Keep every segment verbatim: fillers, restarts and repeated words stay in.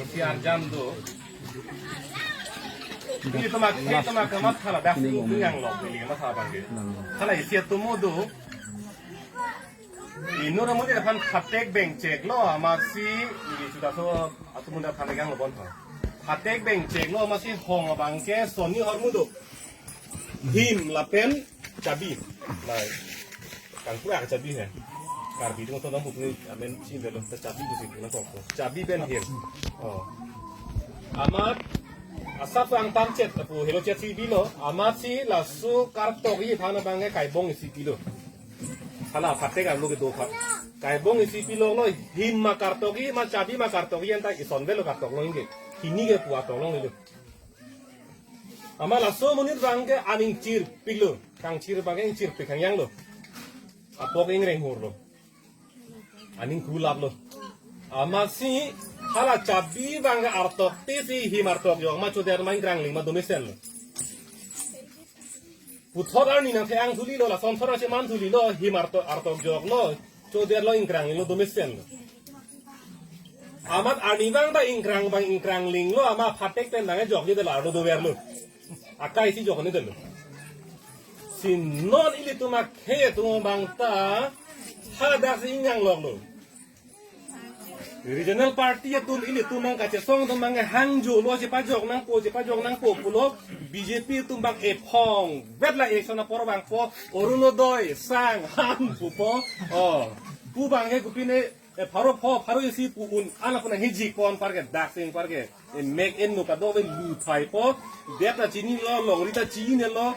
Si arjan do. Ini temak, ini temak kemat hala dak si utu yang lo, ini mas abang ke. Hala isi atum do. Inut amonit aphan phatek bengchek lo, amatsi, ini sudah so, atum muda phan yang lo bon phan. Phatek bengchek lo, amatsi hong abang ke, soni hor mudo. Him lapen chabi. Nah, kan pura chabi hai. Karbi itu nonton buku amen sih belo chabi itu sih na kok. Chabi pen him. Oh. Amat asap angtan chet apu helo chet si bilo. Amatsi laso kartok i thana bangke kaibong isi pilo. Hala phatek arlo kedo phat. Kaibong isi pilo lo, him ma kartok i ma chabi ma kartok i anta ison belo kartok lo ingke. Hini ke pu artok lo ingke. Amat laso amonit bangke aning chirpik lo, kangchir bangke ingchirpik hangyang lo. Apok ingreng hur lo. Aning kulap lo. Amatsi hala chabi bangke artok te si him artok jok ma choder ma ingkrangling ma domesen lo. Puthot arni nangthe-ang thuli lo, lason thora cheman thuli lo, him artok, artok jok lo, choder lo ingkrangling lo domesen lo. Amat arni bang ta ingkrang bang ingkrangling lo, amat phatek pen bang jok ni de la arlo dover lo. Akai si jok ni de lo. Si non ilitum akhei atum bang ta hadak si ingang lok lo. Regional party atum ilitum bang kachesong atum bang hangjo lo chepajok nangpo, chepajok nangpo pulo. B J P atum bang ephong vet la election apor bangpo, Orunodoi sang han pupo. Oh, pu bangke kopine, eh, pharo pho, pharo isi pu un, ana puna hiji pon parke, dak sing parke. Eh, mek en no kadove luthai po. Dep ta chini lo, longri ta chini lo,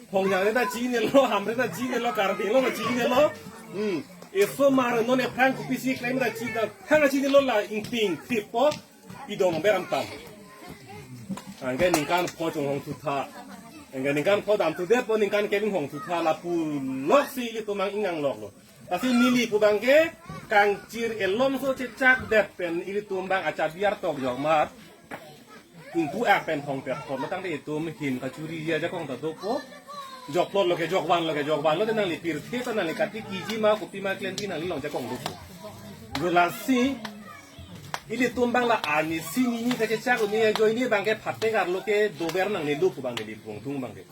Phongjang ta chini lo, Hamren ta chini lo, Karbi lo ta chini lo. Hmm. Eso mar non ephrang kopisi klem ta chini ta, thang chini lo la ingting thip po. Pidong beram tam. Anke ningkan pho chung hong thutha. Anke ningkan pho dam thudet po ningkan kevin hong thutha lapu lok si ilitum bang ingang lok lo. Lasi neli pu bangke kangchir elom so chechak det pen ilitum bang achabi artok jok mat. Ingpu ak pen hong pet hom tangte itum him kachuri ya jakong ta dopo. Jok plot lo ke jok van lo ke jok van lo te nangli pirthe ta nangli kati kiji ma kopi ma klem ti nangli long jakong dopo. Lasi ilitum bang la ani si nini kachechak uni ajoine bangke phatek arlo ke dover nangne lo pu bang neli pung thung bangke.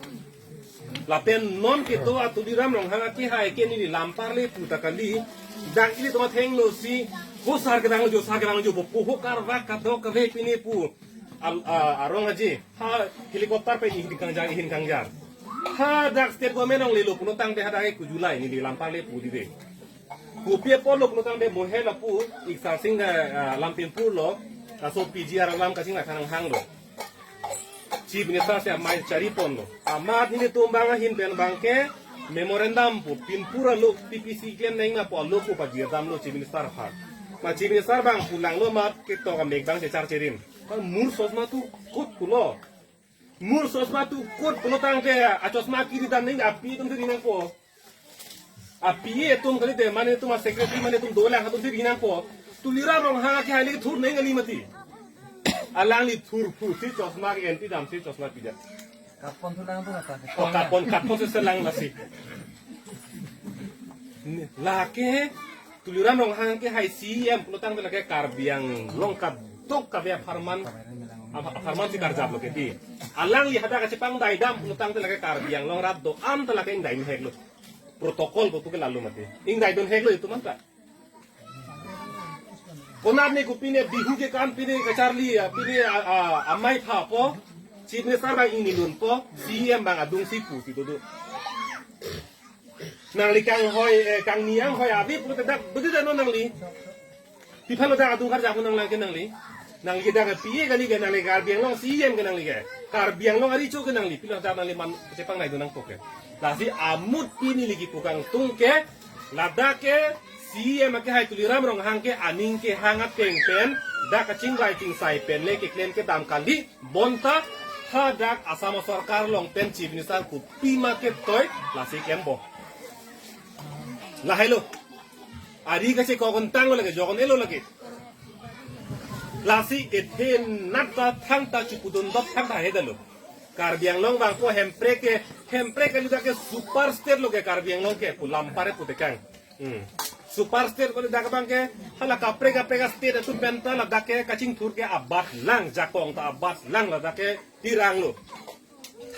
Lapen non kedo a Tuliram Ronghang akehai ke neli lampar le pu ta kali. Dak ilitum atheng lo si, ho sar kedang jo, sar kedang jo, po ho karvak kadok kave pine pu. Al, a, arong aji, ha helicopter pen ihin kangjar, ihin kangjar. Hadak state government ong lelo puno tangte hadak ke kujulai neli lampar le pu di de. Kopi apot lo puno tangte Mohel apu, ik Sarsing da, ah, Lampinpur lo, laso P G R alam kachingla kanang hang lo. Chief Minister si amei chari pon lo. Amat nelitum bang ahin pen bangke memorandum pu pinpur alo P P C klem nang ma pu alo pu pajir dam lo Chief Minister aphan. Ma Chief Minister bang pulang lo mat ketok amek bang chechar cherim. Bang mur sosma tu kut pulo. Mur sosma tu kut pulo tangte achosma kiri dam nang api atum si ri nangpo. Api atum kali de mane atum a secretary mane atum dolang atum si ri nangpo. Tuliram Ronghang akehai le thur nang kali mati. Alangli thur phu si chosma ke enti dam si chosma pida. Kapon thulang tu kata. Oh, kapon, kapon si selang lasi. Ni, lake Tuliram Ronghang akehai C E M pulo tangte lake Karbi Anglong kadok kave apharman, apharman si karjap lo ke ti. Alangli hadak kachepangdai dam pulo tangte lake Karbi Anglong rat do-an ta lake ingdai hek lo. Protocol ko tu ke lalu mati. Ingdai dun hek lo itum anta. Konat ne kopine Bihu ke kan pine kacharli, ah, pine, ah, ah, amei tha po. Chief Minister bang ingni lun po. C E M bang adung si pu si dodo. Nangli kanghoi, eh, kangni anghoi avi pulote dak budi dano nangli. Pi aphan lo dak adung karjap nanglang ke nangli. Nangli ke dak P A kali ke nangli Karbi Anglong C E M ke nangli ke. Karbi Anglong arecho ke nangli. Pilo dak nangli man chepangnai dun nangpo ke. Lasi amut pini ligi pukang tung ke. Ladak ke C E M akehai Tuliram Ronghang ke aning kehang ateng pen. Dak kachingvai chingsai pen le keklem kedam kali. Bonta hadak Assam sorkar along pen Chief Minister kopi ma ketoi lasi klem bo. Lahai lo. Ari kachekok kontang lo lake, jokon elo lake. Lasi ethe nat ta thangta chupudun dot thangta heda lo. Karbi Anglong bang po Hemprek ke, Hemprek ke luda ke super state lo ke Karbi Anglong ke pu lampar putekang. Hmm. Super state kali dak abang ke, hala kaprek kaprek a-state atum penta ladak ke kachingthur ke abat lang, jakong ta abat lang, ladak ke tirang lo.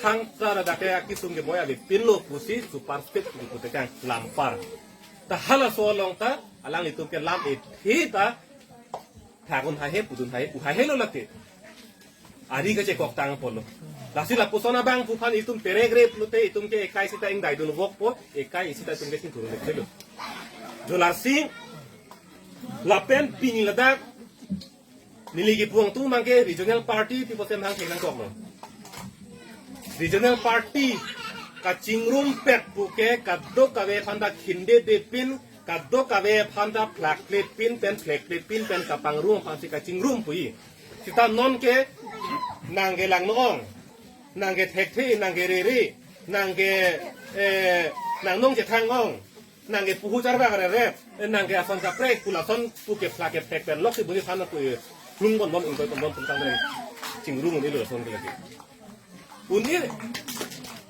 Thangta ladak ke akisung ke boya avepinlo pusi super state pu putekang lampar. Ta halaso along ta alanglitum ke lam ethe ta thagun haihe, pudun haihe, pu haihe lo lake. Ari kachekok tang polo. Lasi lapuson abang pu aphan itum peregrep lote itum ke ekai sita ingdai dun vokpo, ekai sita itum ke singthur le khelo. Jo lasi lapen pini ladak neli kipu angtung abang ke regional party pi posem hang thek nangkoklo. Regional party kachingrumpet pu ke kadokave aphanta khindedepin, kadokave aphanta phlakplepin pen phlekplepin pen kapangrum aphansi kachingrum pu-i. Sita non ke nang ke langno-ong, nang ke thekthe, nang ke rere, nang ke, eh, nang nong chethang-ong, nang ke puhu charbak rerep, eh, nang ke ason kaprek, pu lason pu ke phlak ke phlek pen loksi buni sana pu, eh, plung bonbom ingkoi bonbom pu tangte chingrum un-elo lason ke lake. Un-e,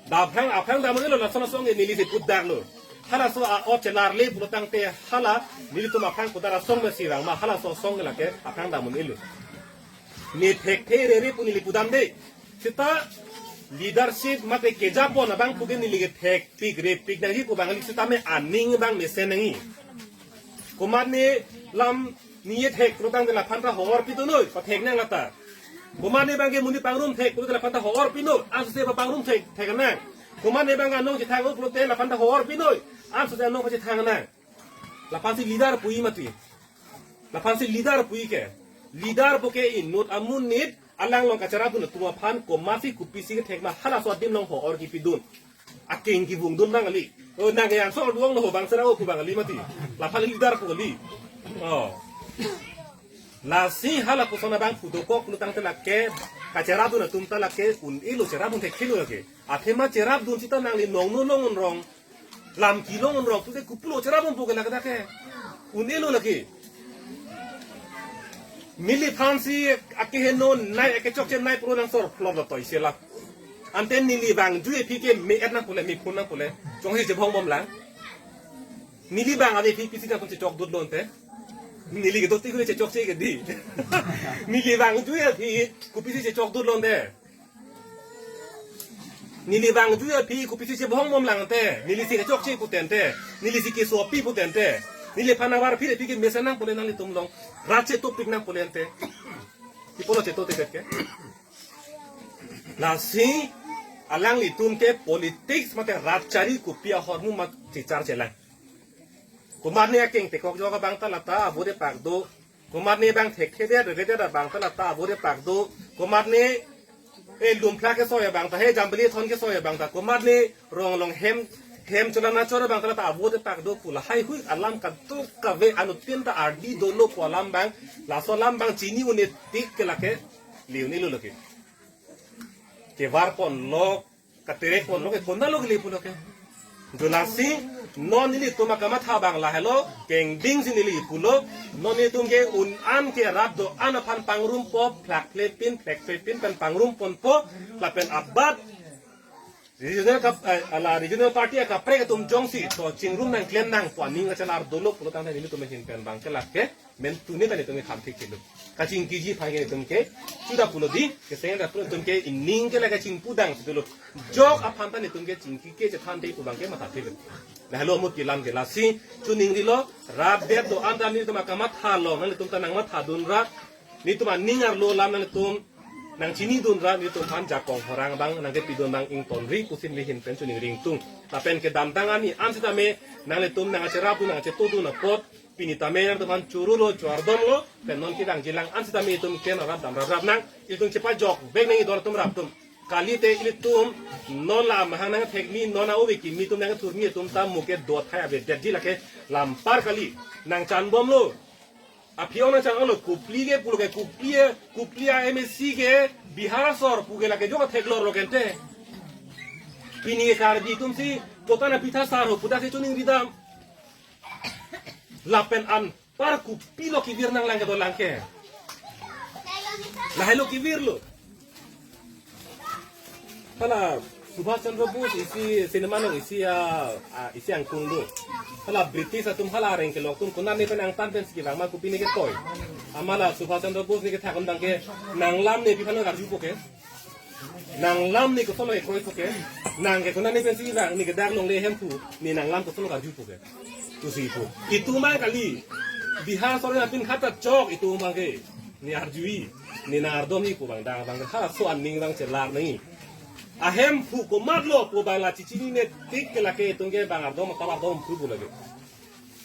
da aphrang, aphrang dam un-elo lason asong ke nelisi putdaklo. Halaso a-ot chelarle pulo tangte hala nelitum aphrang putar asong mesi vang ma halaso asong ke lake aphrang dam un-elo. Ne thekthe rere pu neli pudamde. Sita leadership mate kejapon abang pu ke neli ke thekpik repik nangji pu abang kali, sitame aning abang mesen nangji. Komatne lam ne ye thek pulo tangte laphanta ho-or pidun noi, pathek nang lata. Komatne abang ke monit pangrum thek pulote laphanta ho-or pidun noi, ansose papangrumthek, thek nang. Komatne abang anong chethang-o pulote laphanta ho-or pidun noi, ansose anong pachethang nang. Laphansi leader pu-i mati. Laphansi leader pu-i ke. Leader pu ke inut amonit alanglong kacherapdun atum aphan komatsi kopisi kethek ma halaso adim along ho-or kipidun. Akeng kevungdun abang kali. O, nang ke yang so duang lo bang sera o pu abang kali mati. Laphan leader pu kali. Oh. Lasi hala puson abang pu dokok pulo tangte lake kacherapdun atum ta lake un-elo, cherapdun thekthelo lake. Athema cherapdun sita nangli nongno long-un rong, lam kelong-un rong pute kopulo cherapdun pu ke lake dak ke. Un-elo lake. Neliphansi akeheno nai, akechokche nai puro nangsor plop lo toise la. Ante neli vangju aphi ke me-et nang pule, mephun nang pule, chongsi chebhong bomlang. Neli vang ave aphi pisi nang pun chechokdut lo ante. Neli kedo ti kule chechokche ke di. Neli vangju aphi kopisi chechokdut lo ante. Neli vangju aphi kopisi chebhong bomlang ante. Nelisi kechokche pute ante. Nelisi keso aphi pute ante. Neliphan avar aphi aphi ke mesen nang pule nanglitum along. Rat chetopik nang pule ante. Pi apotlo cheto teket ke. Lasi alanglitum ke politics mate rat chari kopi ahormu ma chichar chelang. Komatne akeng tekok jok abang ta lata avote pak do. Komatne abang thekthedet reredet abang ta lata avote pak do. Komatne, eh, lumphlak kesoi abang ta, he jambili thon kesoi abang ta. Komatne rong along hem, hem cholana chor abang ta lata avote pak do pu lahai hui alam kadokave anuttin ta ardi dolo pu alam abang, laso alam abang chini un-e tik ke lake, le un-elo lake. Kevar ponlo, katere ponlo ke, konatlo kele pulo ke. Jo lasi non nelitum akamatha abang lahelo, kengdingsi neli pulo, non nelitum ke un-an ke rat do-an aphan pangrumpo, phlakplepin, phlekplepin pen pangrumponpo, lapen abat regional kap, eh, ala regional party akaprek atum jongsi to chingrum nangklem nangpo aning kachelar dolo pulo tangte nelitum ahin pen abang ke lake mentune ta nelitum ke khamthik chelo. Kachingkiji aphan ke nelitum ke chuda pulo di, keseng ta pulo nelitum ke ining ke lake chingpudang si dolo. Jok aphan ta nelitum ke chingki ke chethanthe pu abang ke matha thilo. Lahelo amut kelam ke lasi choningrilo, rat det do-an ta nelitum akamatha along nanglitum ta nangmathadun ra, nelitum aning arlo alam nanglitum nangchinidun ra, nelitum aphan jakong horang abang nangkepidun abang ingtonri pusi neli ahin pen choningri ingtung. Lapen kedamtang arni an sitame nanglitum nangkacherapdun nangkachetodun apot pini tame nangtum aphan chorolo choardomlo, pen non kedang jilang an sitame itum ke nangrap damraprap nang, itum chepajokvek nang idor atum rap atum. Kalite ilitum non la amahang nangthekmi, non a-ove kimi atum nangthurmi atum ta mo ke dothai avedetji lake lampar kali. Nangchanbomlo. Aphi-ong nangchan-onglo, Kopili ke pulo ke Kopili, Kopili a-M A C ke Bihar asor pu ke lake jok theklorlo ke ante. Pini ke Karbi atumsi kota na pitha sar ho pu dak si choningri dam. Lapen anpar kopilo kevir nanglang kedolang ke. Lahelo kevirlo. Hala Subhash Chandra Bose isi cinema along isi a, a isi angkung do. Hala British atum hala areng kelok atum konat ne pen angtan pensi kevang ma, kopi ne ketoi. Amat la Subhash Chandra Bose ne kethak un abang ke nanglam ne pi aphan arjupo ke. Nanglam ne koson lo ekroi po ke. Nang ke konat ne pensi kevang, ne ke dak longle hemphu, ne nanglam koson lo arjupo ke. Tusi pu. Itum abang kali. Bihar sorkar apin hata chok itum abang ke. Ne arjui. Ne nang ardom-ipo abang, dak abang ke halaso aning abang chelar nangji. Ahemphu komatlo pu abang la chechinine tik ke lake itum ke abang ardom akam ardom pu pu lake.